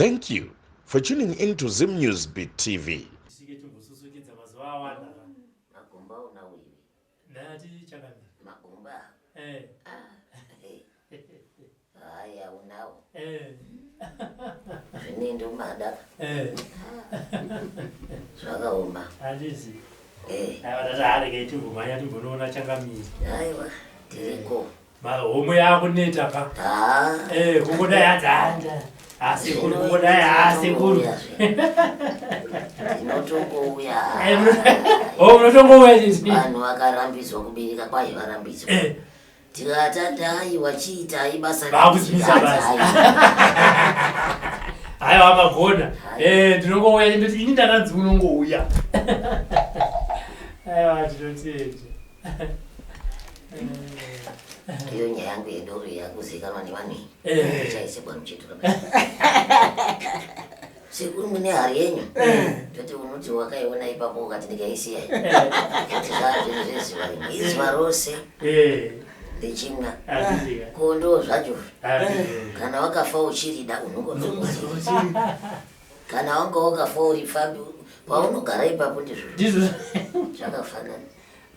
Thank you for tuning in to Zim News Beat TV. Tisvike timbosusukidza mazuva awanda ka. Magomba unawo iwe. Ndati chakamira. Magomba. Eh. Ah. Haya unawo. Eh. Zvine ndomada. Eh. Zvakaoma. Handiti. Eh. Aiwa tati haregai timbomhanya timbonoona changamire. Aiwa tiriko. Homwe yakuneta ka. Ah. Eh, kungodai hanzi handa. Asekuru kungodai asekuru. Ndinotongouya. Eh, oh, munotongouya chiti. Vanhu vakarambidzwa kubereka kwahi varambidzwa. Eh. Tikati aiwa chiitai basa. Vakudzimisa basa. Aiwa magona. Eh, ndinongouya ndoti ini ndakanzi unongouya. Aiwa tinotenda. Iyo nyaya yangu yedoro yakuzikanwa nevanhu iyi. Eh. Chaisekwa muchetura. Sekuru mune hari yenyu. Toti unoti wakaiona ipapo ukati ndikaisiya. Kuti zvazvinhu zvezuva rimwe. Izuva rose Eh. ndichimwa. Handiti ka. Ko ndo zvacho. Handiti. Kana wakafa uchirida unongodzokera. Kana wanga wakafa uri pfambi paunogara ipapo ndizvo Ndizvo. zvakafanana.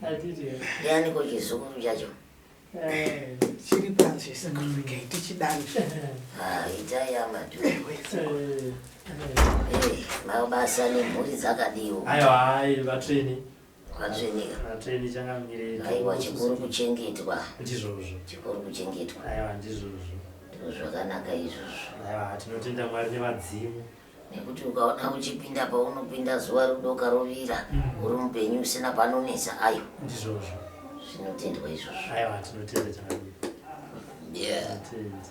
Handiti ka. Ndianiko chizukuru chacho? Eh. Chiri panze sekuru regai tichidani. Ah, itai amadu. Eh. Eh, mabasa nemhuri dzakadiwo. Aiwa hai vatsvene. Vatsvenika. Vatsvene changamire. Aiwa chikuru kuchengetwa. Ndizvozvo. Chikuru kuchengetwa. Aiwa ndizvozvo. Ndizvo zvakanaka izvozvo. Aiwa tinotenda Mwari nevadzimu. Nekuti ukaona uchipinda paunopinda zuva rodoka rovira uri mupenyu usina panonetsa ayo. Ndizvozvo. Zvinotendwa izvozvo. Aiwa tinotenda changamire. Yeah. Tinotenda.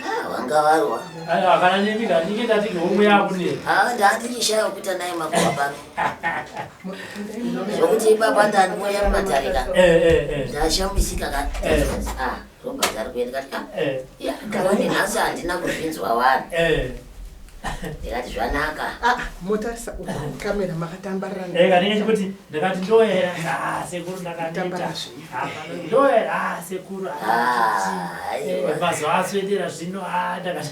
Ah, vanga varwa. Aiwa kana nemi ka ndinge ndati homwe yakunetsa. Ah, ndandichishaya kuita naye makuva pano. Zvokuti ipapa ndandimoya mumatare ka. Eh eh eh. Ndashamisika ka. Eh. Ah, Robert ari kuenda kati. Ah, Eh ya, ndakati nhasi handina kuzvinzwa wani. eh. Ndikati zvanaka. Ah, motarisa uku kamera makatambarara. Eh kanenge chikuti ndakati ndoera ah sekuru ndakaneta. Tambara zvenyu. Ah ndoera ah sekuru. Ah, aiwa. Eh mazuva aswedera zvino ah ndakati.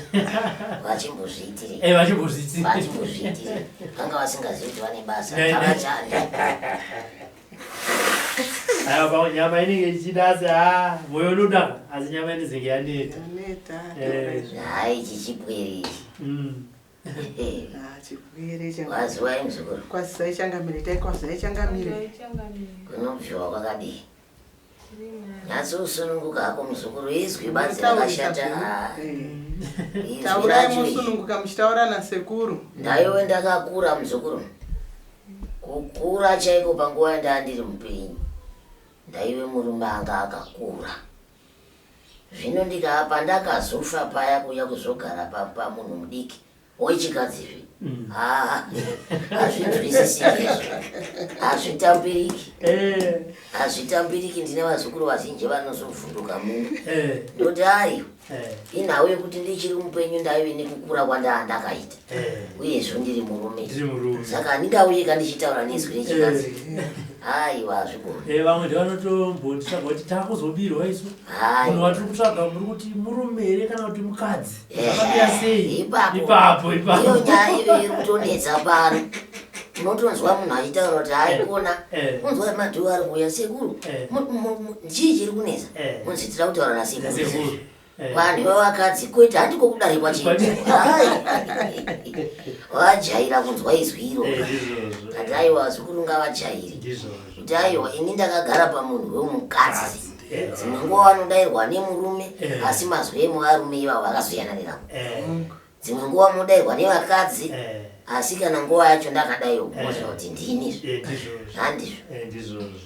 Vachimbozviitire. Eh vachimbozviitire. Vachimbozviitire. Vanga vasingazivi kuti vane basa. Ne, ne. Havachadi. Aiwa pamwe nyama inenge ichida asi ah moyo unodaka asi nyama inezenge yaneta. Yaneta. Eh. Hai ichi chipwere ichi. Eh, Ah, chipwere changamire. Kwaziwai muzukuru. Kwazisai changamire, itai kwazisai changamire. Kunobviwa kwakadii? Nyatsosununguka hako muzukuru izwi badzi Munotaurisa rakashata. zvenyu. Ah, Eh. Izwi Taurai racho iri. musununguka muchitaura nasekuru. Ndaiwe ndakakura muzukuru. Kukura chaiko panguva yandanga ndiri mupenyu. Ndaive murume anga akakura. Zvino ndikapa ndakazofa paya kuuya kuzogara pamunhu mudiki wechikadzizve. Ah, hazvinzwisisiki izvo. Hazvitambiriki. Eh Hazvitambiriki ndine vazukuru vazhinji vanozovhunduka muno. eh Ndoti aiwa. eh Inhau yekuti ndichiri mupenyu ndaive nekukura kwandaa ndakaita. eh. Uyezve ndiri murume. Ndiri murume. Saka handingauye ndichitaura nezwi rechikadzi. Aiwa hazvigoni. Eh vamwe ndovanotombotitsvaga kuti takuzobirwa isu. Hai. Munhu watiri kutsvaga muri kuti murume here kana kuti mukadzi? Eh, Zvakamira sei? Ipapo. Ipapo ipapo. Iyo nyaya iyo iri kutonetsa pano. Unotonzwa munhu achitaura kuti haikona. Eh. Unzwa madhuva ari kuuya sekuru. Eh. Chii chiri kunetsa? Eh. Unzi tira kutaura nasekuru. Sekuru. Eh. Vanhu vevakadzi kwete handiko kudarikwa chii. Hai. Vajaira kunzwa izwi iro. Eh ndizvozvo. Kati aiwa vazukuru ngavajaire. Ndizvozvo. Kuti aiwa ini ndakagara pamunhu wemukadzi. Eh. Dzimwe nguva vanodairwa nemurume Eh. asi mazwi emuvarume ivavo akasiyana neravo. Eh. Dzimwe nguva munodairwa nevakadzi Eh. asi kana nguva yacho ndakadaiwo Eh. moziva kuti ndini Eh ndizvozvo. handizvo. Eh ndizvozvo.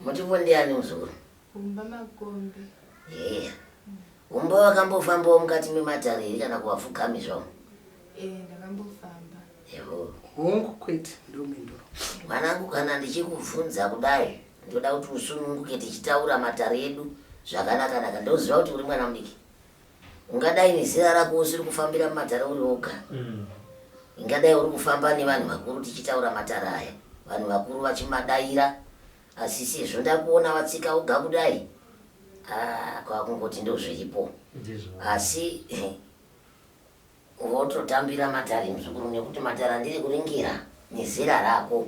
Mutipo ndiani muzukuru? Humba Makombe. Eya. Humba wakambofambawo mukati mematare here kana kuvafugami zvavo? Eh, ndakambofamba. Eho. Hongu kwete ndomhinduro. Mwanangu kana ndichikubvunza kudai ndoda kuti usununguke tichitaura matare edu zvakanaka-naka. Ndoziva kuti uri mwana mudiki. Ungadai nezera rako usiri kufambira mumatare uri woga. Ingadai uri kufamba nevanhu vakuru tichitaura matare aya. Vanhu vakuru vachimadaira asi sezvo ndakuona watsika woga kudai ah, kwakungoti ndozviripo. Ndizvo. Asi Wototambira matare muzukuru nekuti matare andiri kuringira nezera rako.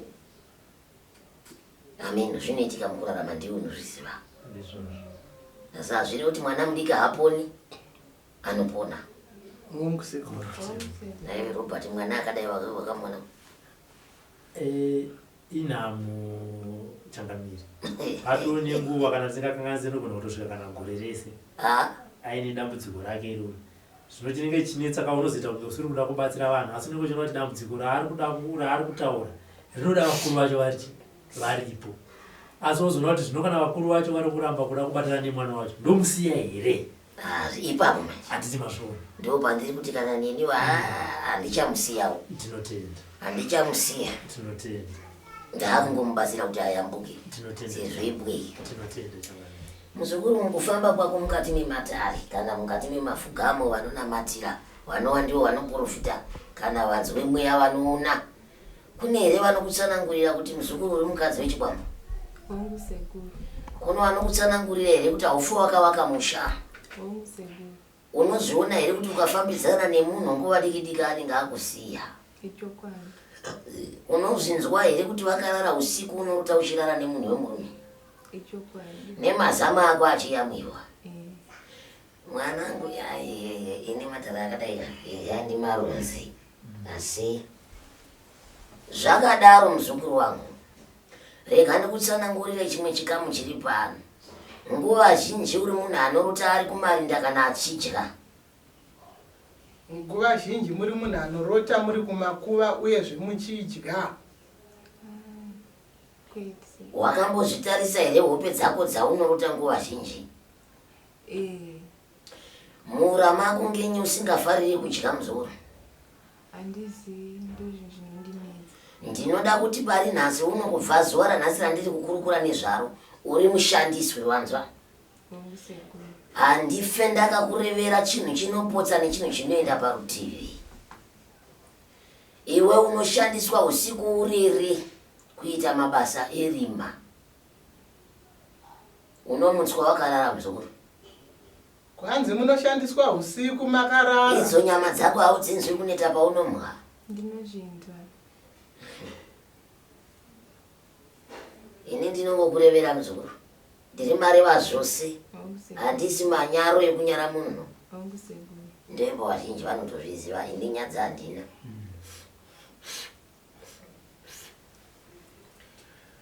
Amen, zvinoitika mukurarama ndiwe unozviziva. Ndizvozvo. Asi hazviri kuti mwana mudiki haaponi, anopona. Hongu sekuru. Naiwe Robert mwana akadai wakamuona. Eh, inhamo changamire. Pato nenguva kana tisingakanganise inogona kutosvika kana gore rese. Ah. Aine dambudziko rake iroro. Zvino chinenge chichinetsa ka unozoita kunge usiri kuda kubatsira vanhu asi unenge uchiona kuti dambudziko raari kuda raari kutaura rinoda vakuru vacho vari varipo. Asi wozoona kuti zvino kana vakuru vacho vari kuramba kuda kubatana nemwana wacho ndomusiya here? Ah, ipapo manje. Handiti mazviona. Ndipo pandiri kuti kana neni handichamusiyawo. Tinotenda. Handichamusiya. Tinotenda. Ndaakungomubatsira kuti ayambuke. Tinotenda. Sezvo ibwe iyi. Tinotenda changamire. Muzukuru mukufamba kwako mukati mematare kana mukati memafugamo vanonamatira vanova ndivo vanoporofita kana vanzwe mweya vanoona kune here vanokutsanangurira kuti muzukuru uri mukadzi wechikwambo? Hongu sekuru. Kuno vanokutsanangurira here kuti haufi wakavaka musha? Hongu sekuru. Unozviona here kuti ukafambidzana nemunhu nguva diki diki anenge akusiya? Ichokwadi. Unozvinzwa here kuti vakarara usiku unorota uchirara nemunhu wemurume? Ichokwadi. Nemazama ako achiyamwiwa. Eh. Mwanangu yaiyeye ini matara akadai yandimarunzi asi zvakadaro muzukuru wangu rega ndikutsanangurire chimwe chikamu chiri pano. Nguva zhinji uri munhu anorota ari kumarinda kana achidya. Nguva zhinji muri munhu anorota muri kumakuva uyezve muchidya. Wakambozvitarisa here hope dzako dzaunorota nguva zhinji? Eh. Muura mako ngenyi usingafariri kudya muzukuru? Handizivi, ndozvinhu zvinondinetsa. Ndinoda kuti pari nhasi uno kubva zuva ranhasi randiri kukurukura nezvaro uri mushandiswi wanzwa? Hongu sekuru. Handife ndakakurevera chinhu chinopotsa nechinhu chinoenda parutivi. Iwe unoshandiswa usiku urere kuita mabasa erima. Unomutswa wakarara muzukuru. Kwanzi munoshandiswa usiku makarara. Idzo nyama dzako haudzinzwi kuneta paunomwa. Ndinozvinzwa. Ini ndinongokurevera muzukuru. Ndiri mareva zvose. Handisi manyaro ekunyara munhu. Ndembo vazhinji vanotozviziva ini nyadzi handina.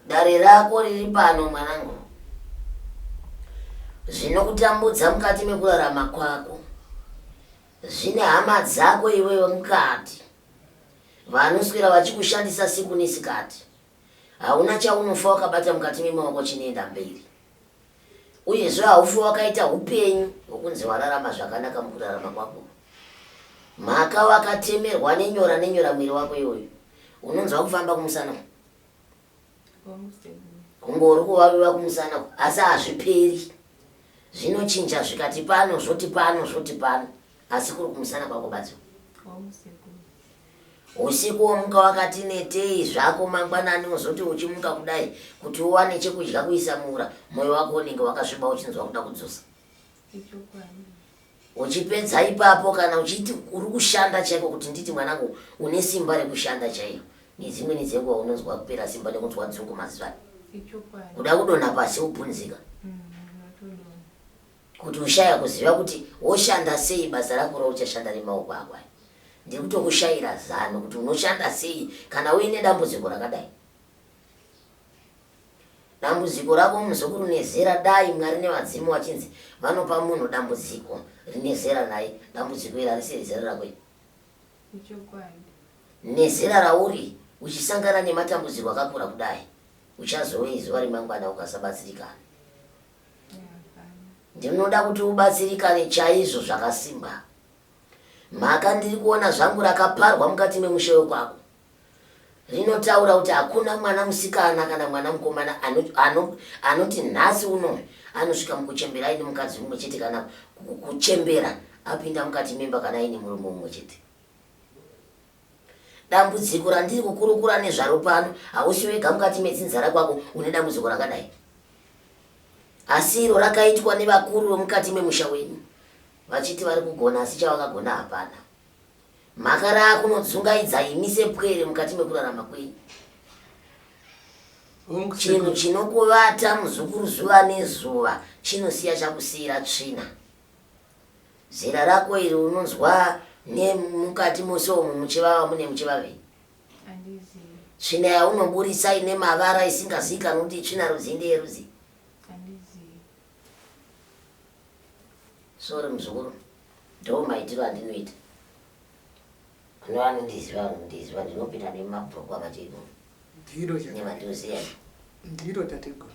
Dare rako riri pano mwanangu. Zvinokutambudza mukati mekurarama kwako zvine hama dzako iwewe mukati vanoswera vachikushandisa siku nesikati. Hauna chaunofa wakabata mukati memaoko chinoenda mberi. Uyezve haufi wakaita hupenyu hwokunzi wararama zvakanaka mukurarama kwako. Mhaka wakatemerwa nenyora nenyora mwiri wako iwoyu. Unonzwa kufamba kumusana kunge uri kuvaviwa kumusana asi hazviperi. Zvinochinja zvikati pano zvoti pano zvoti pano asi kuri kumusana kwako badzo. Usiku womuka wakati netei zvako mangwanani wozoti uchimuka kudai kuti uwane chekudya kuisa muura moyo wako unenge wakasviba uchinzwa kuda kudzosa. Uchipedza ipapo kana uchiti uri kushanda chaiko kuti nditi mwanangu une simba rekushanda chairo nedzimweni dzenguva unonzwa kupera simba nekunzwa dzungu mazuva kuda kudonha pasi wopunzika. Kuti ushaya kuziva kuti woshanda sei basa rako rauchashanda nemaoko ako aya. Ndiri kutokushayira zano kuti unoshanda sei kana uine dambudziko rakadai. Dambudziko rako muzukuru nezera dai Mwari nevadzimu vachinzi vanopa munhu dambudziko rine zera naye dambudziko iri harisi rezera rako iri. Ichokwadi. Nezera rauri uchisangana nematambudziko akakura kudai uchazowei zuva remangwana ukasabatsirikana. Ndinoda kuti ubatsirikane chaizvo zvakasimba. Mhaka ndiri kuona zvangu rakaparwa mukati memushe wekwako. Rinotaura kuti hakuna mwana musikana kana mwana mukomana anoti nhasi uno anosvika mukuchembera aine mukadzi mumwe chete kana kuchembera apinda mukati memba kana aine murume mumwe chete. Dambudziko randiri kukurukura nezvaro pano hausi wega mukati medzinza rakwako une dambudziko rakadai. Asi iro rakaitwa nevakuru vemukati memusha wenyu vachiti vari kugona asi chavakagona hapana. Mhaka raakunodzungaidza imi sepwere mukati mekurarama kwenyu. Hongu Chinhu sekuru. chinokuvata muzukuru zuva nezuva chinosiya chakusiira tsvina. Zera rako iri unonzwa nemukati mose umu muchivava mune muchivavei. Handizivi. Tsvina yaunoburitsa ine mavara isingazivikanwi kuti itsvina rudzii ndeyerudzi. Handizivi. Sorry muzukuru, ndo maitiro andinoita. Kune vanondiziva vanondiziva ndinopinda nemumabhuku amatiko Ndiro chakadai. nemandiuziya. Ndiro tateguru.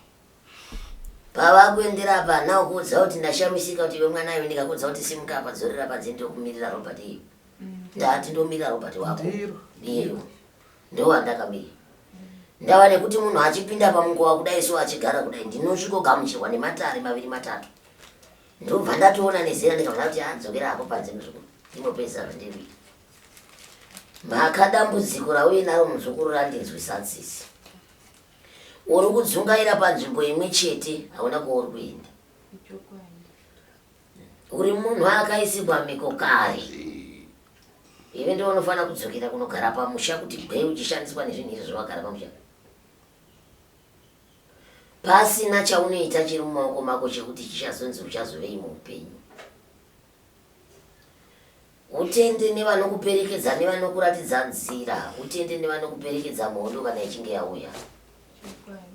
Pavakuendera apa hana kuudza kuti ndashamisika kuti iwe mwana iwe ndikakuudza kuti simuka apa dzorera panze ndokumirira Robert iyo. Ndati ndomirira Robert wako. Ndiro. Ndiyo. Ndowandakamirira. Ndava nekuti munhu achipinda pamukova kudai so achigara kudai ndinosvikogamuchirwa nematare maviri matatu. Ndobva ndatoona nezera ndikabva kuti adzokera apo panze muzukuru. Ndinopedzisa zvandiri kuita. Mhaka dambudziko rauinaro muzukuru randinzwisa tsitsi. Uri kudzungaira panzvimbo imwe chete hauna kwauri kuenda. Ichokwadi. Uri munhu akaisigwa mhiko kare. Iwe ndiwe unofanira kudzokera kunogara pamusha kuti gwee uchishandiswa nezvinhu izvo zvawagara pamusha. Pasina chaunoita chiri mumaoko mako chekuti chichazonzi uchazovei muupenyu. Utende nevanokuperekedza nevanokuratidza nzira, utende nevanokuperekedza muhondo kana ichinge yauya. Chokwadi.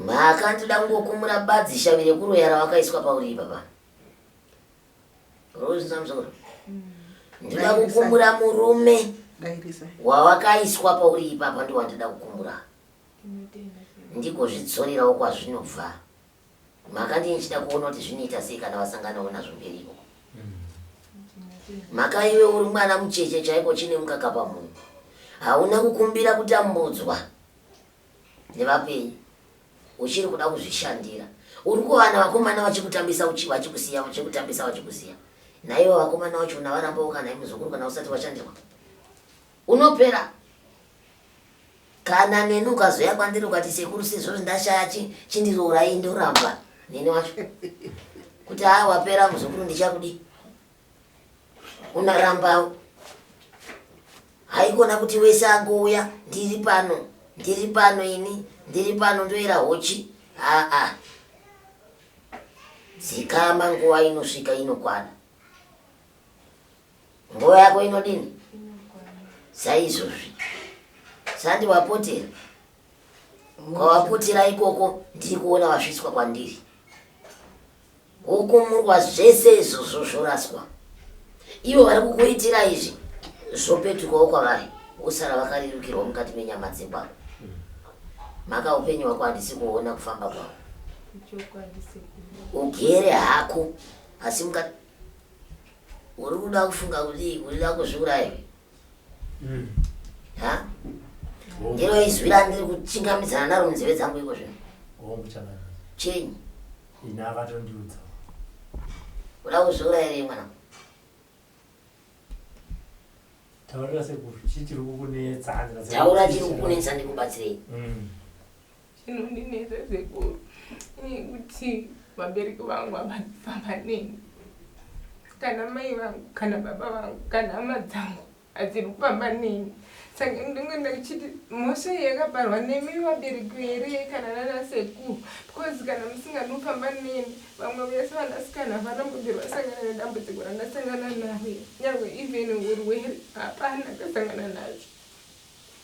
Mhaka ndoda kungokumura badzi shavi rekuroya rawakaiswa pauri ipapa. Rozinza musoro. Ndoda kukumura murume Dairisa. wawakaiswa pauri ipapa ndo wandida kukumura. Tinotenda sekuru. Ndigozvidzorerawo kwazvinobva. Mhaka ndiye ndichida kuona kuti zvinoita sei kana wasanganawo nazvo mberi ikoko. Tinotenda. Mhaka iwe uri mwana mucheche chaiko chine mukaka pamunhu. Hauna kukumbira kutambudzwa nevapenyu. Uchiri kuda kuzvishandira. Uri kuwana vakomana vachikutambisa vachikusiya vachikutambisa vachikusiya. Naivo vakomana vacho unavaramba kana muzukuru kana usati washandirwa. Unopera. Kana neni ukazoya kwandiri ukati sekuru sezvo ndashaya chindiroorai ndoramba neni wacho. Kuti haa wapera muzukuru ndichakudii. Unarambawo. Haikona kuti wese angouya ndiri pano, ndiri pano ini, ndiri pano ndoera hochi. Aa. Dzikama nguva inosvika inokwana. Nguva yako inodini? Inokwana. Saizvozvi. Sandi wapotera. Kwawapotera ikoko ndiri kuona wasvitswa kwandiri. Wokumurwa zvese izvozvo zvoraswa. Ivo vari kukuitira izvi zvopetukawo kwavari wosara vakarerukirwa mukati menyama dzekwako. Mhaka upenyu hwako handisi kuona kufamba kwako. Ichokwadi sekuru. Ugere hako asi mukati uri kuda kufunga kudii uri kuda kuzviuraya ha ndiro izwi randiri kuchingamidzana naro munzeve dzangu iko zvino. Hongu changamire. Chenyi Ini akatondiudza. uda kuzviuraya here mwana? Taurira sekuru chii chiri kukunetsa hanzi nasekuru Taura chii chiri kukunetsa ndikubatsirei. Chinondinetsa sekuru nekuti vabereki vangu havafamba neni. Kana mai vangu, kana baba vangu, kana hama dzangu hadziri kufamba neni. Saka ndinge ndichiti mhosva iyi yakaparwa nemi vabereki here kana nana sekuru because kana musingadi kufamba neni vamwe vese vanasikana havana mbobvira vasangana nedambudziko randasangana naro nyangwe even urwere hapana akasangana nazvo.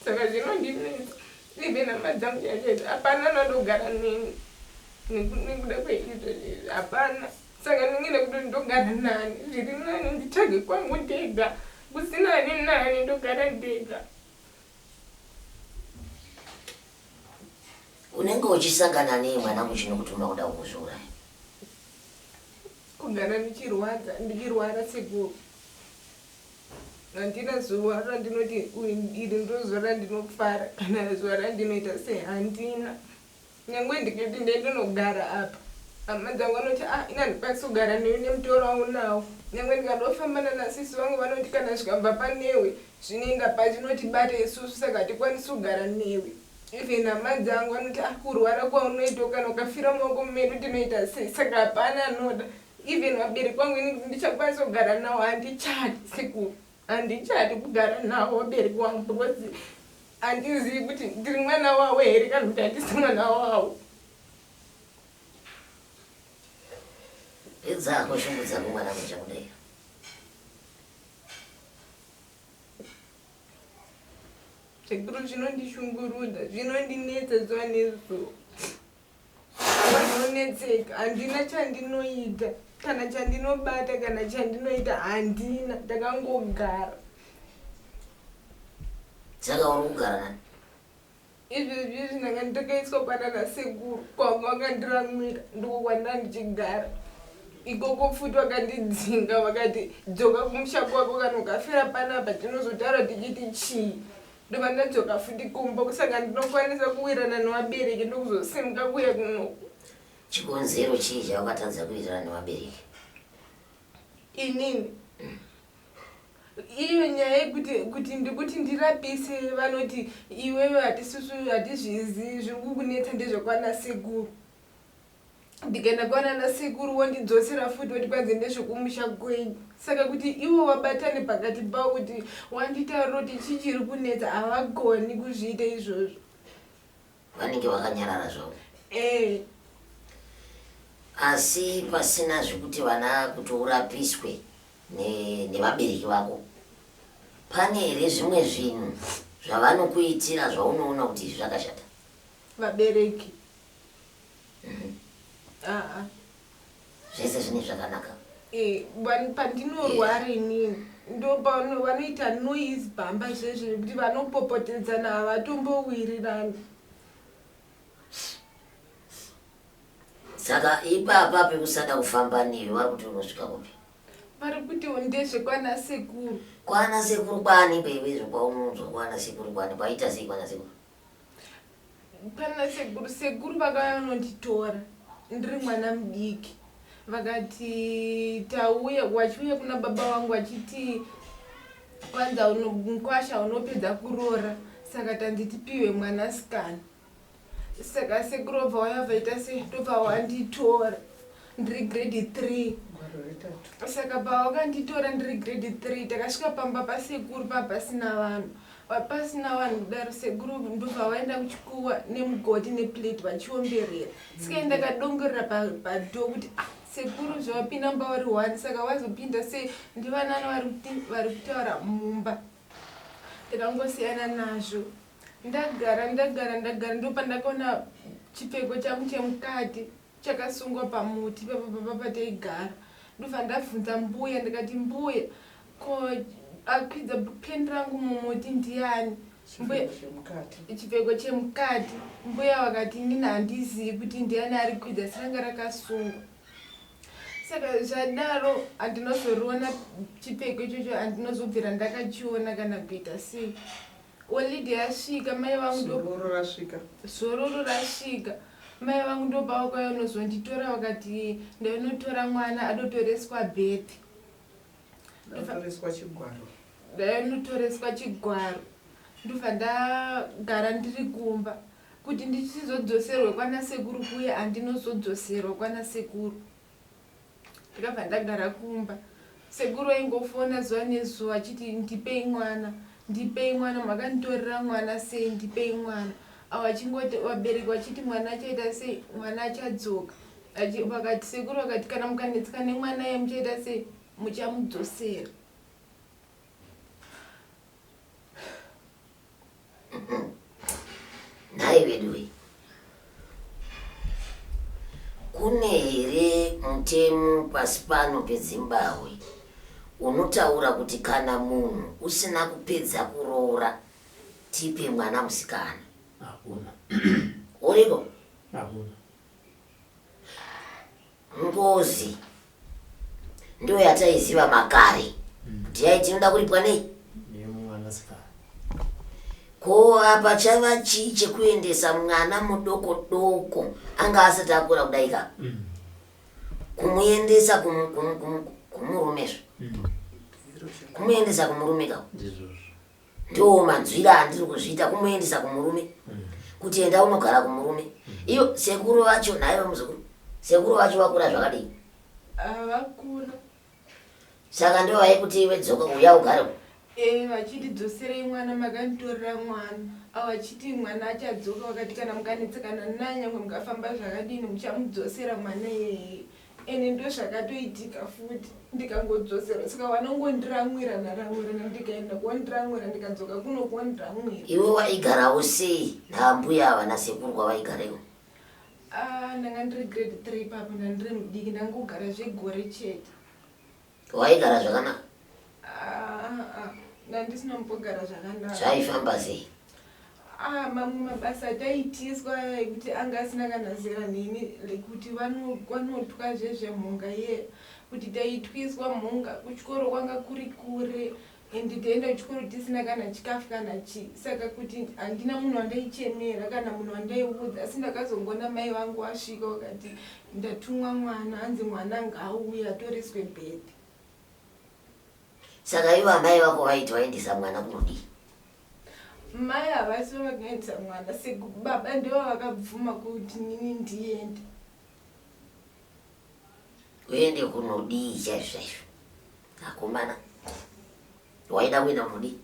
Saka zvinondinetsa even hama dzangu chaizvo hapana anondogara neni nekuda kweizvo izvi hapana. Saka ndinge ndakuti ndogara nani zviri nani nditsvage kwangu ndega kusina ani nani ndogara ndega. Unenge uchisangana nei mwanangu chinokutuma kuda kuzviuraya? Kugara ndichirwadza ndichirwara sekuru. Handina zuva randinoti iri ndiro zuva randinofara kana zuva randinoita sei handina. Nyangwe ndikati ndinogara apa hama dzangu vanoti ah ini handikwanisi kugara newe nemutoro waunawo. Nyangwe ndikadofamba nanasisi vangu vanoti kana zvikabva panewe zvinoenda pachinotibata isusu saka hatikwanisi kugara newe. Even hama dzangu vanoti ah kurwara kwaunoita kana ukafira mumaoko medu tinoita sei saka hapana anoda. Even vabereki vangu ini kuti ndichakwanisa kugara nawo handichadi sekuru. Handichadi kugara navo vabereki vangu because handizivi kuti ndiri mwana wavo here kana kuti handisi mwana wavo. Pedza hako shungu dzako mwana muchakudai. Sekuru zvinondishungurudza, zvinondinetsa zuva nezuva. Ndinonetseka, handina chandinoita, kana chandinobata, kana chandinoita handina, ndakangogara. Saka uri kugara nani? Izvezvi izvi ndanga ndakaiswa kwanana sekuru kwanga vakandiramwira ndiko kwandanga ndichigara ikoko futi vakandidzinga vakati dzoka kumusha kwako kana ukafira panapa tinozotaura tichiti chii ndobva ndadzoka futi kumba kusaka ndinokwanisa kuwirana nevabereki ndokuzosimuka kuuya kunoku. Chikonzero chii chawakatadza kuwirirana nevabereki? Inini iyo nyaya yekuti kuti ndikuti ndirapise vanoti iwewe hatisusu hatizvizivi zviri kukunetsa ndezvekwana sekuru ndikaenda kwanana sekuru wondidzosera futi woti kwanzi ndezvekumusha kwenyu saka kuti ivo vabatane pakati pavo kuti wanditaurira kuti chii chiri kunetsa havagoni kuzviita izvozvo. Vanenge vakanyarara zvavo. Eh. Asi pasina zvekuti vana kuti urapiswe nevabereki vako pane here zvimwe zvinhu zvavanokuitira zvaunoona kuti izvi zvakashata? Vabereki Aa. Zvese zvine zvakanaka. Eh, pandinorwara inini ndopano vanoita noise pamba zvezve kuti vanopopotedzana havatombowirirani. Saka ipapa pekusada kufamba newe vari kuti unosvika kupi? Vari kuti ndezvekwana sekuru. Kwana sekuru kwani kwewe zvekwaunonzwa kwana sekuru kwani kwaita sei kwana sekuru? Pana sekuru, sekuru vakauya vanonditora ndiri mwana mudiki vakati tauya wachiuya kuna baba vangu vachiti kwanza mukwasha unopedza kuroora saka tanzi tipiwe mwanasikana saka sekuru vabva vauya vaita sei ndobva wanditora ndiri grade 3 saka pavakanditora ndiri grade 3 takasvika pamba pasekuru papasina vanhu Pasina vanhu kudaro sekuru ndobva vaenda kuchikuwa nemugoti neplate vachiomberera saka ndakadongorera padoo kuti ah sekuru zvavapinda mumba vari one saka vazopinda sei ndivanani vari kutaura mumba ndakangosiyana nazvo ndagara ndagara ndagara ndopandakaona chipfeko changu chemukati chakasungwa pamuti papa pataigara ndobva ndabvunza mbuya ndikati mbuya ko akwidza peni rangu mumuti ndiani chipfeko chemukati mbuya vakati inini handizivi kuti ndiani ari kwidza asi ranga rakasungwa saka zvadaro handinozoriona chipfeko ichocho handinozobvira ndakachiona kana kuita sei Holiday yasvika mai vangu ndo Zororo rasvika. Zororo rasvika mai vangu ndopavakauya unozonditora vakati ndainotora mwana adotoreswa birth. Ndaitoreswa chigwaro. Ndainotoreswa chigwaro. Ndobva ndagara ndiri kumba kuti ndichizodzoserwe kwana sekuru kuye andinozodzoserwa kwana sekuru. Ndakabva ndagara kumba. Sekuru vaingofona zuva nezuva achiti ndipei mwana, ndipei mwana, makanditorera mwana sei, ndipei mwana. Avo vachingoti vabereki vachiti mwana achaita sei, mwana achadzoka. Vakati sekuru vakati kana mukanetseka nemwana iye muchaita sei, muchamudzosera. Nhai veduwe, kune here mutemo pasi pano peDzimbahwe unotaura kuti kana munhu usina kupedza kuroora tipe mwana musikana? Hakuna. Uriko? Hakuna. Ngozi ndiyo yataiziva makare kuti yaiti inoda kuripwa nei? Nemwanasikana. Ko apa chava chii chekuendesa mwana mudoko doko anga asati akura kudai ka? Kumuendesa kumurume zve. Kumuendesa kumurume ka? Ndizvozvo. Ndiwo manzwira andiri kuzviita kumuendesa kumurume kuti enda unogara kumurume. Iyo sekuru vacho nhaiwe muzukuru. Sekuru vacho vakura zvakadii? Ah, vakura. Saka ndivo vaikuti iwe dzoka uya ugare. E vachiti dzoserei mwana, makanditorera mwana. Avo vachiti mwana achadzoka, vakati kana mukanetsekana naye nyangwe mukafamba zvakadini muchamudzosera mwana iyeye. Ende ndozvakatoitika futi, ndikangodzosera. Saka vanongondiramwirana ramwirana, ndikaenda kuondiramwira, ndikadzoka kuno kuondiramwira. Iwe waigarawo sei naambuya ava nasekuru kwavaigarewo? Ah, ndanga ndiri grade 3 ipapo, ndandiri mudiki, ndangogara zvegore chete. Waigara zvakanaka? Ah, ah, ndandisina kumbogara zvakanaka. Zvaifamba sei? Ah, mamwe mabasa ataiitiswa aya ekuti anga asina kana zera neni, kuti vanotwa zvezvemhunga iye, kuti taitwiswa mhunga, kuchikoro kwanga kuri kure, and taienda kuchikoro tisina kana chikafu kana chii. Saka kuti handina munhu wandaichemera kana munhu wandaiudza, asi ndakazongoona mai vangu vasvika vakati ndatumwa mwana, hanzi mwana ngaauye atoreswe bhedhi. Saka ivo amai vako vaiti vaendesa mwana kunodii? Mai havasi vakaendesa mwana, baba ndivo vakabvuma kuti nini ndiende. Uende kunodii chaizvo chaizvo? Akomana, waida kuenda kunodii?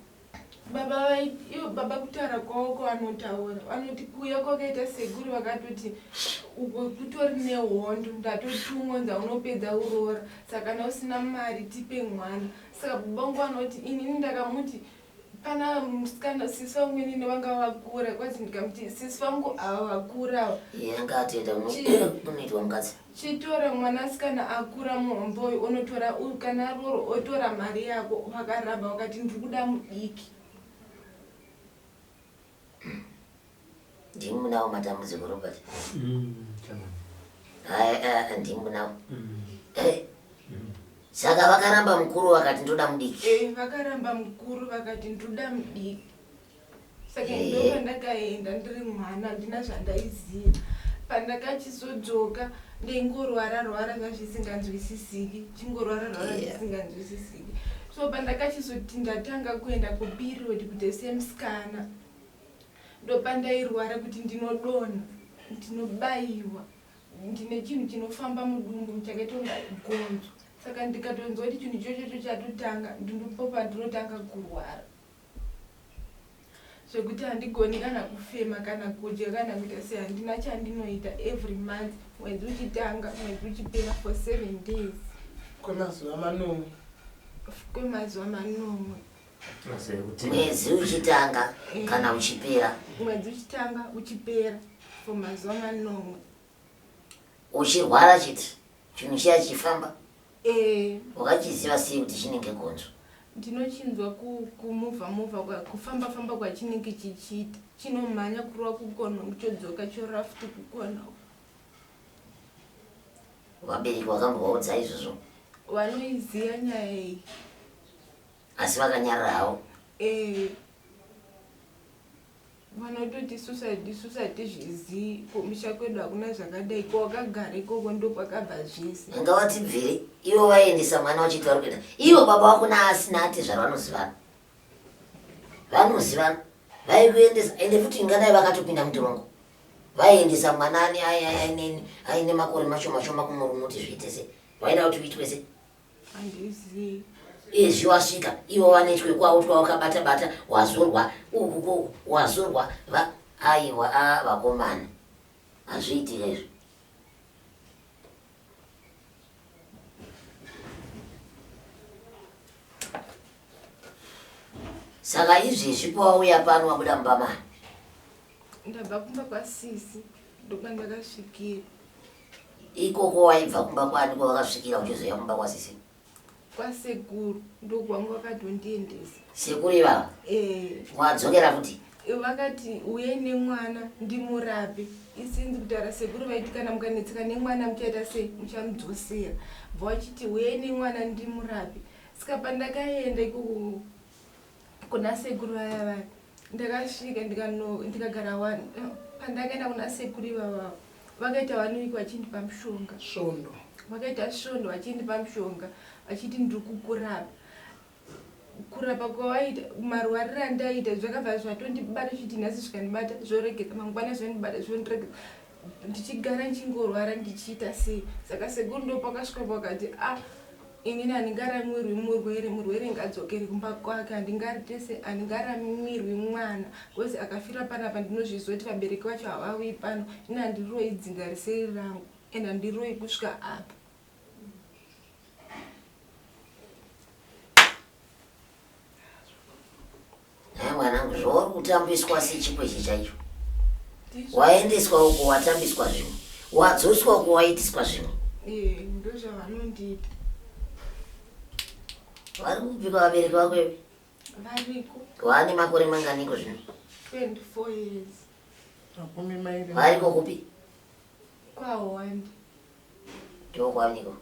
Baba ivo baba kutaura kwavo kwavanotaura, vanoti kuuya kwakaita sekuru vakatoti uko kutori nehondo, ndatotumwa nza unopedza uroora, saka kana usina mari tipe mwana. Saka baba vangu vanoti inini ndakamuti pana musikana sisi vangu inini vanga vakura, kwanzi ndikamuti sisi vangu ava vakura ava. Iye anga atoenda kunoitwa mukadzi. Chitora mwanasikana akura muhombe uyu, unotora uyu kana aroorwa otora mari yako. Vakaramba vakati ndiri kuda mudiki. Ndimi munawo matambudziko, Robert. Ndimi munawo. Saka vakaramba mukuru vakati ndoda mudiki. Vakaramba mukuru vakati ndoda mudiki. Saka ndopandakaenda ndiri mwana, handina zvandaiziva. Pandakachizodzoka ndaingorwara rwara zvazvisinganzwisisiki, chingorwara rwara zvisinganzwisisiki. So pandakachizoti ndatanga kuenda kuperiod kuti semusikana, ndopandairwara kuti ndinodonha, ndinobayiwa, ndine chinhu chinofamba mudumbu chakaita kunga gonzo. Saka ndikatonzwa kuti chinhu ichochocho chatotanga, ndipo pandinotanga kurwara zvekuti handigoni kana kufema kana kudya kana kuita sei, handina chandinoita. Every month, mwedzi uchitanga mwedzi uchipera, for 7 days. Kwemazuva manomwe. Kwemazuva manomwe. Mwedzi uchitanga kana uchipera? Mwedzi uchitanga uchipera for mazuva manomwe. Uchirwara chiti chinhu chiya chichifamba? Wakachiziva sei kuti chinenge gonzo? Ndinochinzwa kumuvha muvha, kufamba famba kwachinenge chichiita, chinomhanya kurova kukona, chodzoka chorova futi kukona. Vabereki vakambovaudza izvozvo? Vanoiziva nyaya iyi. Asi vakanyarara havo? Vanototi isusu hatizvizii, kumusha kwedu hakuna zvakadai, kwawakagara ikoko ndokwakabva zvese. Ngavatibvire, ivo vaendesa mwana vachiti vari kuenda. Ivo baba vako naasina atezvara vanozivana, vanozivana, vaikuendesa. Ende futi ingadai vakatopinda mutorongo, vaiendesa mwana ane aine makore mashoma shoma kumurume kuti zviite sei? Vaida kuti uitwe sei? Handizii. Izvi wasvika, ivo vanetwe kwavo twavakabata bata, wazorwa uku wazorwa va aiwa, a vakomana, hazviitike izvi. Saka izvezvi pawauya pano, wabuda mumba mani? Ndabva kumba kwasisi, ndokwandakasvikira. Ikoko waibva kumba kwani kwawakasvikira uchizoya kumba kwasisi? Kwasekuru ndokwangu vakatondiendesa. Sekuru ivava? Wadzokera futi? Vakati uyai nemwana ndimurape. Isinzi kutaura sekuru vaiti kana mukanetseka nemwana muchaita sei, muchamudzosera. Bva vachiti uyai nemwana ndimurape. Saka pandakaenda ikoko kuna sekuru vaya vaya, ndakasvika ndikagara one. Pandakaenda kuna sekuru ivavavo, vakaita one week vachindipa mushonga. Svondo. Vakaita svondo vachindipa mushonga, vachiti ndiri kukurapa. Kurapa kwavaita, marwariro andaiita zvakabva zvatondibata, chiti nhasi zvikandibata zvoregedza, mangwana zvondibata zvondiregedza, ndichigara ndichingorwara ndichiita sei. Saka sekuru ndopakasvika pakati a Inini handingaramirwi murwere, murwere ngadzokere kumba kwake, handingaritese, handingaramirwi mwana bcause akafira panapa ndinozviziva kuti vabereki vacho havauyi pano. Ini handiroyi dzinza risiri rangu and handiroyi kusvika apa. Nhai mwanangu, zvauri kutambiswa sechipo ichi chaicho. Waendeswa uko watambiswa zvimwe, wadzoswa uko waitiswa zvimwe. Eh, ndozvavanondiita. Vari kupika vabereki vako iwe? Variko. Waane makore manganiko zvino? 24 years. 20. Variko kupi? KwaHonde. Ndokwavaniko?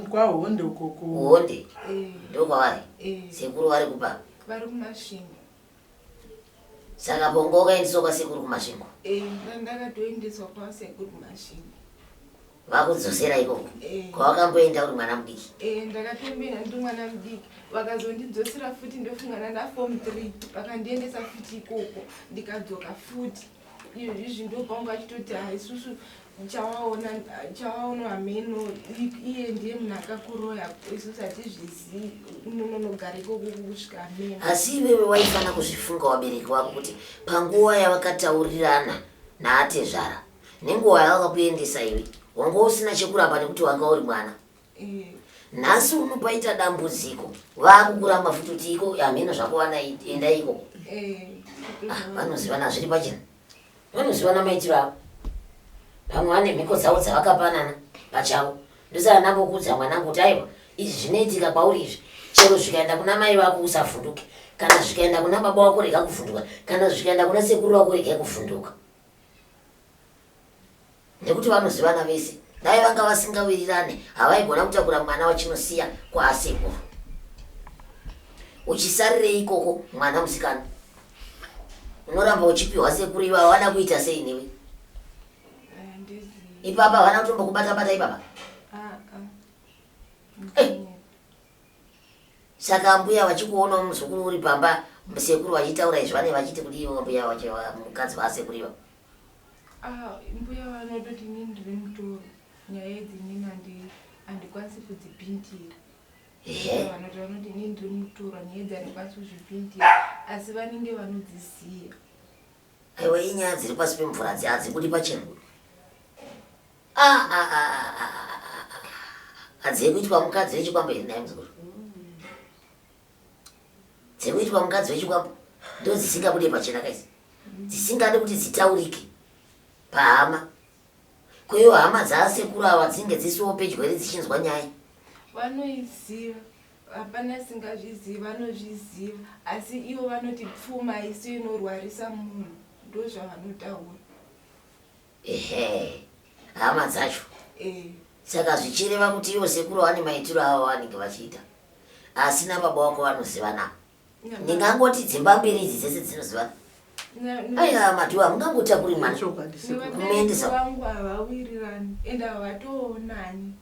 KwaHonde uko. KuHonde? Eh. Ndokwavari? Eh. Sekuru vari kupa? Vari kuMasvingo. Saka bongo wakaendeswa kwasekuru kuMasvingo? Eh, ndakatoendeswa kwasekuru kuMasvingo. Vakudzosera ikoko? Eh. Kwawakamboenda uri mwana mudiki? Eh, ndakatomboenda ndiri mwana mudiki. Vakazondidzosera futi ndofunga ndanda form 3. Vakandiendesa futi ikoko ndikadzoka futi. Izvi ndopanga achitoti ha isusu chawaona chawaona hameno iye ndiye munhu akakuroya isusu hatizvizivi unonogara ikoko kusvika hameno. Asi iwewe waifana kuzvifunga wabereki wako kuti panguva yavakataurirana naatezvara nenguva yavakakuendesa iwe wanga usina chekuramba nekuti wanga uri mwana. Nhasi uno paita dambudziko vakukuramba futi kuti iko hameno zvakuwana enda ikoko. Ah, vanozivana zviri pachena, vanozivana maitiro avo, pamwe vane mhiko dzavo dzavakapanana pachavo. Ndosaka ndambokuudza mwanangu kuti aiwa, izvi zvinoitika kwauri izvi, chero zvikaenda kuna mai vako usavhunduke, kana zvikaenda kuna baba wako rega kuvhunduka, kana zvikaenda kuna sekuru vako rega kuvhunduka, nekuti vanozivana vese. Dai vanga vasingawirirane havaigona kutakura mwana wachinosiya kwaasekuru. Uchisarirei ikoko mwana musikana? Unoramba uchipiwa sekuru ivava vada kuita sei newe? Ipapa havana kutombokubata-bata ipapa? Eh. Saka mbuya vachikuonawo muzukuru uri pamba sekuru vachitaura izvi vanenge vachiti kudii ivo mbuya vacho mukadzi vaasekuru ivava? Ah, mbuya vanototi inini ndiri mutoro, nyaya idzi inini handikwanisi kudzipindira. Vanoti vanoti inini ndiri mutoro, nyaya idzi handikwanisi kuzvipindira, asi vanenge vanodziziva. Aiwa, inyaya dziri pasi pemvura hadzibudi pachena. Ah, ah, ah, ah, ah, ah, ah. Hadzei kuitwa mukadzi wechikwambo here nhai muzukuru? Dzekuitwa mukadzi wechikwambo ndo dzisingabude pachena kaisi, dzisingade kuti dzitaurike pahama. Koiwo hama dzaasekuru ava dzinge dzisiwo pedyo here dzichinzwa nyaya? Vanoiziva, hapana singazvizivi, vanozviziva, asi ivo vanoti pfuma haisi inorwarisa munhu, ndozvavanotaura. Ehe, hama dzacho. Eh. Saka zvichireva kuti ivo sekuru vane maitiro avo vanenge vachiita, asi nababa wako vanozivana. Ndingangoti dzimba mbiri idzi dzese dzinozivana. Aiwa madhiwa, hamungangotakuri mwana Chokwadi sekuru. Nevabereki kumuendesa. vangu havawirirani ende havatoonani,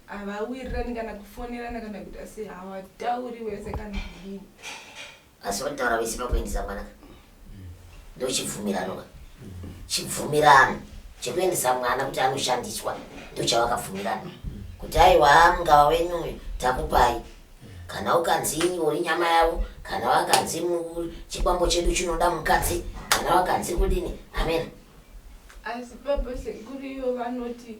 havawirirani kana kufonerana kana kuita sei, havatauri wese kana kudini. Asi vanotaura vese pakuendesa mwana, ndochibvumirano ka, chibvumirano chekuendesa mwana kuti anoshandiswa ndochavakabvumirana kuti aiwa mungava wenyu uyu takupai, kana ukanzi uri nyama yavo, kana vakanzi chikwambo chedu chinoda mukadzi, kana vakanzi kudini, amen. Asi baba sekuru ivo vanoti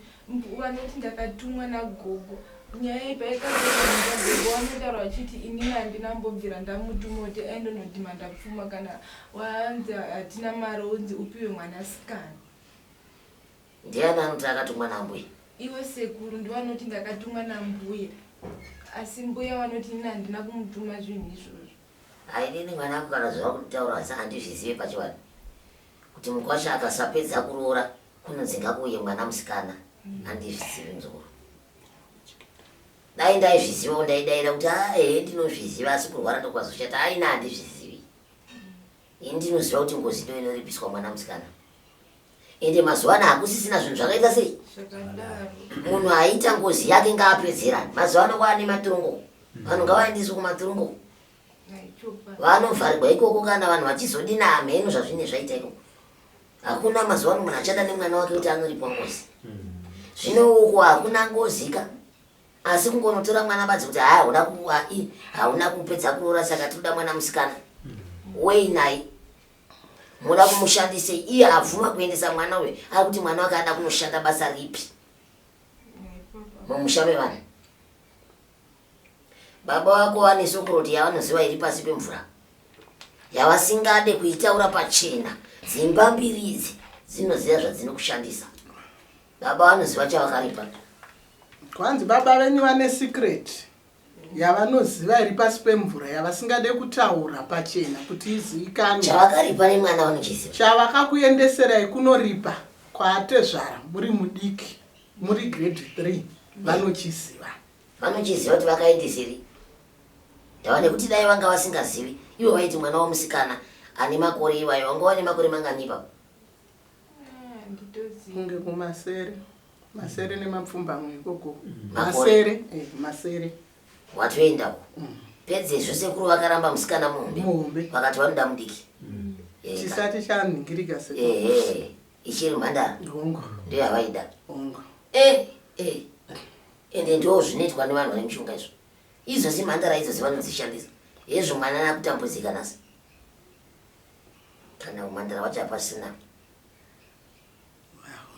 vanoti ndakatumwa nagogo. Nyaya iyi paikagogo vanotaura vachiti inini handina mbobvira ndamutuma kuti aindonodhimanda pfuma, kana wanzi hatina mari unzi upiwe mwanasikana. Ndiani anoti akatumwa nambuya? Ivo sekuru ndivanoti ndakatumwa nambuya, asi mbuya vanoti inini handina kumutuma zvinhu izvozvo. Hainini mwanangu, kana zvava kutaura asi handizvizive pachivanhu kuti mukwasha akasapedza kuroora kunonzi ngakuuye mwana musikana, handizvizivi muzukuru. Dai ndaizvizivawo ndaidaira kuti a ehe ndinozviziva, asi kurwara ndokwazochata aina handizvizivi. Ini ndinoziva kuti ngozi ndo inoripiswa mwana musikana, ende mazuva ano hakusisina zvinhu zvakaita sei zvakadaro. Munhu aita ngozi yake ngaapedzerane. Mazuva ano kwaane maturongo, vanhu ngavaendeswe kumaturungo. Naichopa. Vanovharirwa ikoko kana vanhu vachizodina hamheno zvazvine zvaita ikoko. Hakuna mazuva ano munhu achada nemwana wake kuti anoripwa ngozi. Zvino uko hakuna ngozi ka. Asi kungonotora mwana badzi kuti haa hauna hauna kupedza kuroora saka tinoda mwana musikana. Wei naye moda kumushandisei iye abvuma kuendesa mwana uyu ari kuti mwana wake ada kunoshanda basa ripi mumusha mevanhu. Baba vako vane sokuroti yavanoziva iri pasi pemvura yavasingade kuitaura pachena. Dzimba mbiri idzi dzinoziva zvadzinokushandisa. Baba vanoziva chavakaripa. Kwanzi baba venyu vane secret yavanoziva iri pasi pemvura yavasingade kutaura pachena kuti izivikanwe. Chavakaripa nemwana vanochiziva. Chavakakuendeserai kunoripa kwaatezvara muri mudiki muri grade 3 vanochiziva. Vanochiziva kuti vakaendeseri. Ndava nekuti dai vanga vasingazivi ivo vaiti mwana womusikana ane makore iwayo wanga wane makore mangani ipapo? Kunge kumasere masere nemapfumbamwe ikoko masere eh, masere watoendako mm. Pedzezvo sekuru vakaramba musikana muhombe vakati vanoda mudiki mm. Eh, chisati chanhingirika sekuru eh, ichiri mhandara ndiyo yavaida eh, eh. Ende ndoo zvinoitwa nevanhu vane mishonga izvo idzo zimhandara idzo dzavanodzishandisa hezvo mwana akutambudzika nhasi kana umhandara wacho hapasina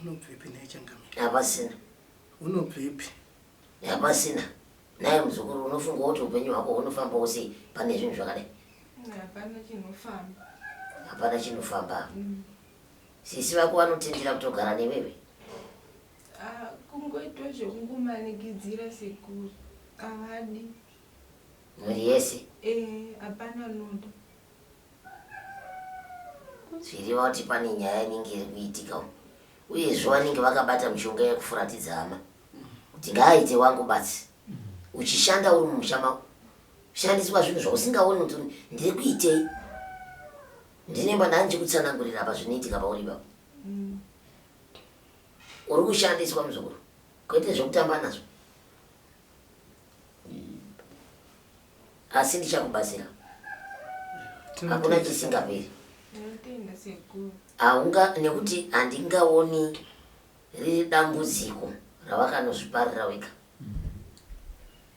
unobvepi nhai changamire hapasina unobvepi hapasina naye muzukuru unofunga kuti upenyu hwako hunofambawo sei pane zvinhu zvakadai hapana chinofamba hapana chinofamba mm. Sisi vako vanotendera kutogara newewe ah, kungoitwa zvekungomanikidzira sekuru avadi mhuri yese eh, hapana anoda Zvireva kuti pane nyaya inenge iri kuitika umu. Uyezve vanenge vakabata mishonga yekufuratidza hama kuti ngaaite wangu batsi. Uchishanda uri mumusha mako shandiswa zvinhu zvausingaoni kuti ndiri kuitei. Ndine mba ndichikutsanangurira apa zvinoitika pauri ipapo. Uri kushandiswa muzukuru kwete zvekutamba nazvo. Asi ndichakubatsira. Hakuna chisingaperi. Haunga nekuti handingaoni riri dambudziko rawakanozviparira wega.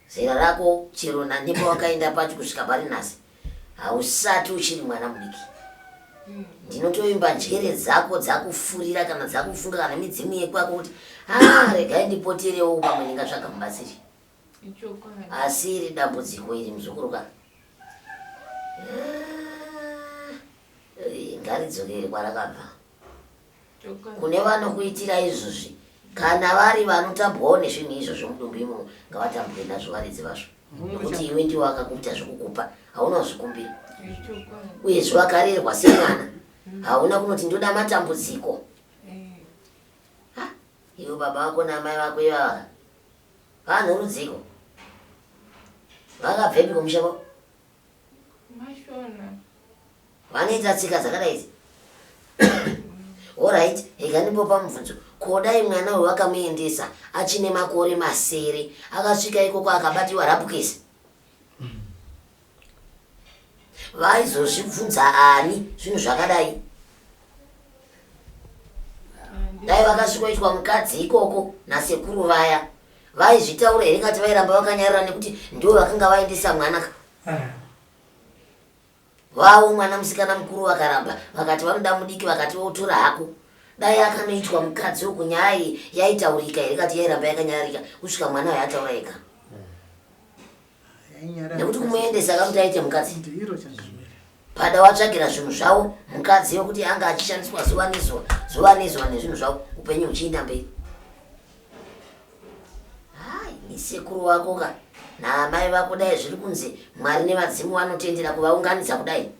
Zera rako chero nepawakaenda pacho kusvika pari nhasi hausati uchiri mwana mudiki. Ndinotoimba njere dzako dzakufurira kana dzakufunga kana midzimu yekwako kuti ah regai ndipoterewo pamwe ndingatsvaga mubatsiri. Asi iri dambudziko iri muzukuru ka ah, ngaridzokere kwarakabva. Kune vanokuitira izvozvi kana vari vanotambwawo nezvinhu izvozvo mudumbu imomo ngavatambwe nazvo varidzi vazvo nekuti iwe ndiwo akakuita zvekukupa hauna kuzvikumbira uyezve wakarerwa semwana hauna kunoti ndoda matambudziko eh. iwe baba vako naamai vako ivava Vanhu rudziko vakabvepi kumusha kwavo? Mashona. Vanoita tsika dzakadai idzi. Alright, rega ndimbopa mubvunzo. Ko dai mwana uyu vakamuendesa achine makore masere akasvika ikoko akabatiwa rapukesi vaizozvibvunza ani zvinhu zvakadai dai vakasvikoitwa mukadzi ikoko nasekuru vaya vaizvitaura here kati vairamba vakanyarara nekuti ndivo vakanga vaendesa mwana vavo mwana musikana mukuru vakaramba vakati vanoda mudiki vakati votora hako dai akanoitwa mukadzi uku nyaya iyi yaitaurika here kati yairamba yakanyararika kusvika mwana uyo ataura ega nekuti kumuendesa kakuti aite mukadzi pada watsvagira zvinhu zvavo mukadzi wekuti anga achishandiswa zuva nezuva zuva nezuva nezvinhu zvavo upenyu huchiinda mberi hai nisekuru wako ka naamai vako dai zviri kunzi mwari nevadzimu vanotendera kuvaunganidza kudai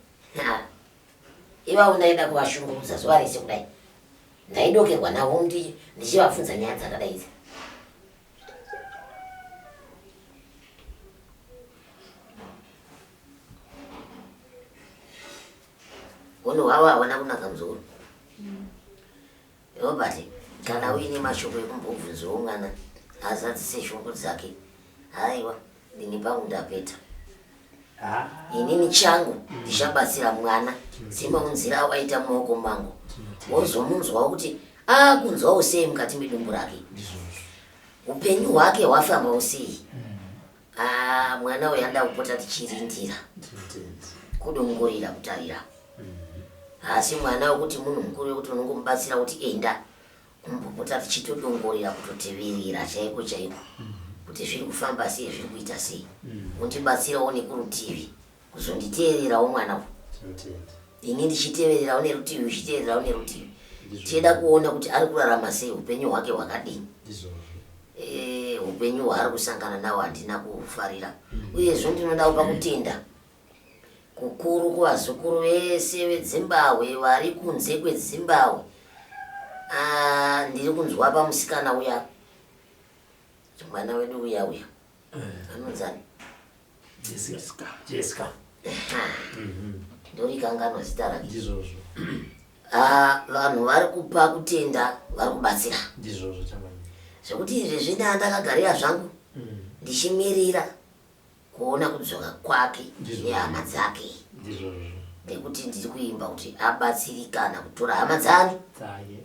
ivavo ndaida kuvashungurudza zuva rese kudai ndaidokerwa navo ndichivabvunza nyaya dzakadai idzi Hunhu hwavo hauna kunaka muzukuru. Robert, kana uine mashoko ekumbobvunzawo mwana azadzise shungu dzake, haiwa ini pangu ndapeta. Ah. Inini changu ndichabatsira mwana semaunzira awaita mumaoko mangu, wozomunzwawo kuti akunzwawo sei mukati medumbu rake. Upenyu hwake hwafambawo sei? Ah, mwana uyu anoda kupota tichirindira, kudongorera, kutarira. Asi mwana wekuti munhu mukuru wekuti unongomubatsira kuti enda, kumbopota tichitodongorera, kutoteverera chaiko chaiko kuti zviri kufamba sei, zviri kuita sei. Undibatsirawo nekurutivi kuzonditeererawo mwana uyu. Ini ndichitevererawo nerutivi, uchiteererawo nerutivi, tichida kuona kuti ari kurarama sei, upenyu hwake hwakadini. Eh, upenyu hwaari kusangana nawo handina kufarira. Uyezve ndinoda kupa kutenda kukuru kuvazukuru vese vedzimbahwe vari kunze kwedzimbahwe. Ah, ndiri kunzwa pamusikana uya, mwana wedu uya uya anonzani? Jessica. Jessica. Ndorikanganwa zita rake. Ndizvozvo. Ah, vanhu vari kupa kutenda, vari kubatsira. Ndizvozvo chamani. Zvekuti izvezvi ndakagarira zvangu ndichimirira kuona kudzoka kwake nehama dzake. Ndizvozvo. Nekuti ndiri kuimba kuti abatsirikana kutora hama dzani Dzake.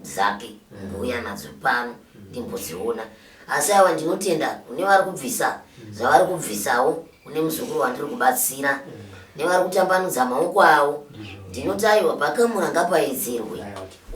Dzake ndouya nadzo pano ndimbodziona. Asi ava ndinotenda kune vari kubvisa zvavari kubvisawo, kune muzukuru wandiri kubatsira nevari kutambanudza maoko avo. Ndinoti aiwa, pakamura ngapaedzerwe,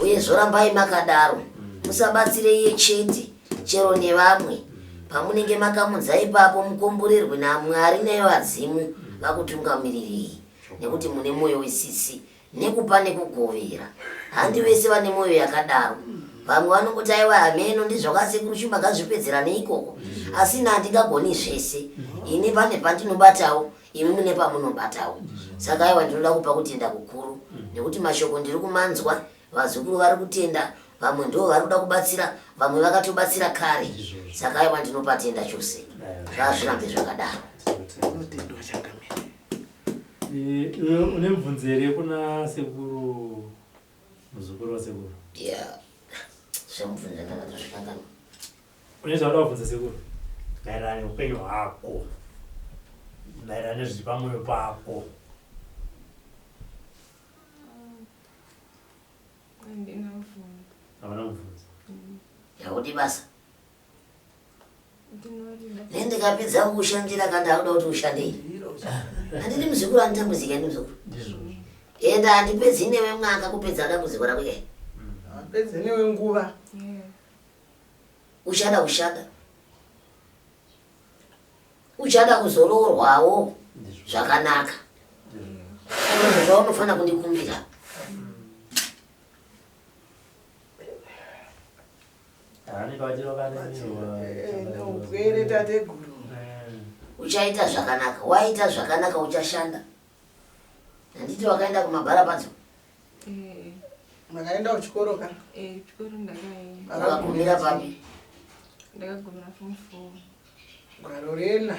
uye zvorambai makadaro. Musabatsire iye chete, chero nevamwe. Pamunenge makamudza ipapo, mukomborerwe naMwari nevadzimu vakutungamirirei, nekuti mune mwoyo wetsitsi nekupa nekugovera. Handi vese vane mwoyo yakadaro. Vamwe vanongoti aiwa, hameno ndizvakasekuru Shumba, ngazvipedzerane ikoko. Asi ini handingagoni zvese. Ini pane pandinobatawo, imi mune pamunobatawo. Saka aiwa, ndinoda kupa kutenda kukuru nekuti mashoko ndiri kumanzwa. Vazukuru vari kutenda, vamwe ndo vari kuda kubatsira, vamwe vakatobatsira kare. Saka aiwa, ndinopatenda chose, ngazvirambe zvakadaro. Tinotendwa changamire. Eh, iwe une mubvunzo here kuna sekuru, muzukuru wasekuru? Ya, zvemubvunzo ndakatozvikanganwa. Une zvauda kubvunza sekuru maererano neupenyu hwako, maererano nezviri pamwoyo pako? Handina mubvunzo. Havana mubvunzo. Yaudi basa? Ndinorida. Nendikapedza kukushandira, kana ndakuda kuti ushandei, handidi muzukuru anditambudzika ndi muzukuru. Ndizvozvo. Enda, handipedzi newe mwaka kupedza dambudziko rako ke. Hapedze newe nguva. Yeah. Uchada kushanda, uchada kuzoroorwawo. Ndizvo. Zvakanaka. Ndizvo. Zvaunofanira kundikumbira. Vanenge vachiri vakaremerwa. Neupwere tateguru. Uchaita zvakanaka, waita zvakanaka, uchashanda. Handiti wakaenda kumabharapadzo? Eh, Makaenda kuchikoro ka? Eh, chikoro ndakaenda. Wakagumira papi? Ndakagumira form 4. Gwaro rena.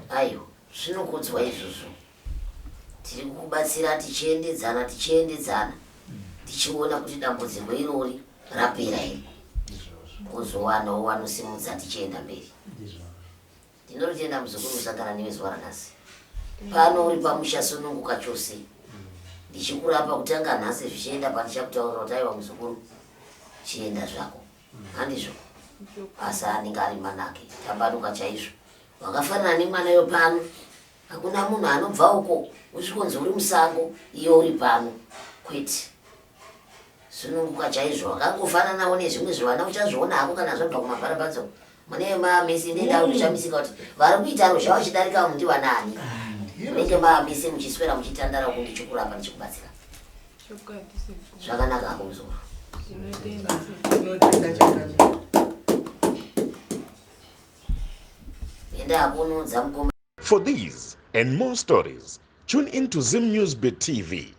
Aiwa, zvinokudzwa izvozvo. Tiri kukubatsira tichiendedzana, tichiendedzana, tichiona kuti dambudziko irori rapera here. Ndizvozvo. Kuzowanawo wanosimudza tichienda mberi. Ndizvozvo. Ndinotenda muzukuru kusangana newe zuva ranhasi pano. Uri pamusha, sununguka chose. Ndichikurapa kutanga nhasi zvichienda pandichakutaurira kuti aiwa muzukuru, chienda zvako. Handizvo? Asi anenge ari manake, tambanuka chaizvo. Wakafanana nemwana yo pano. Hakuna munhu anobva uko usvikonzi uri musango, iye uri pano, kwete. Sununguka chaizvo. Wakangofananawo nezvimwe zvivana, uchazviona hako kana zvabva kumabharabadzo mune mamisi nendau. Kuchamisika kuti vari kuita ruzha vachidarika ndivanani. Munenge mamisi muchiswera muchitandara uku, ndichikurapa, ndichikubatsira. Chokwadi sekuru. Zvakanaka hako muzukuru. Ndinotenda sekuru. Tinotenda changamire. Enda hako unoudza mukoma. For these and more stories, tune in to Zim News Bit TV.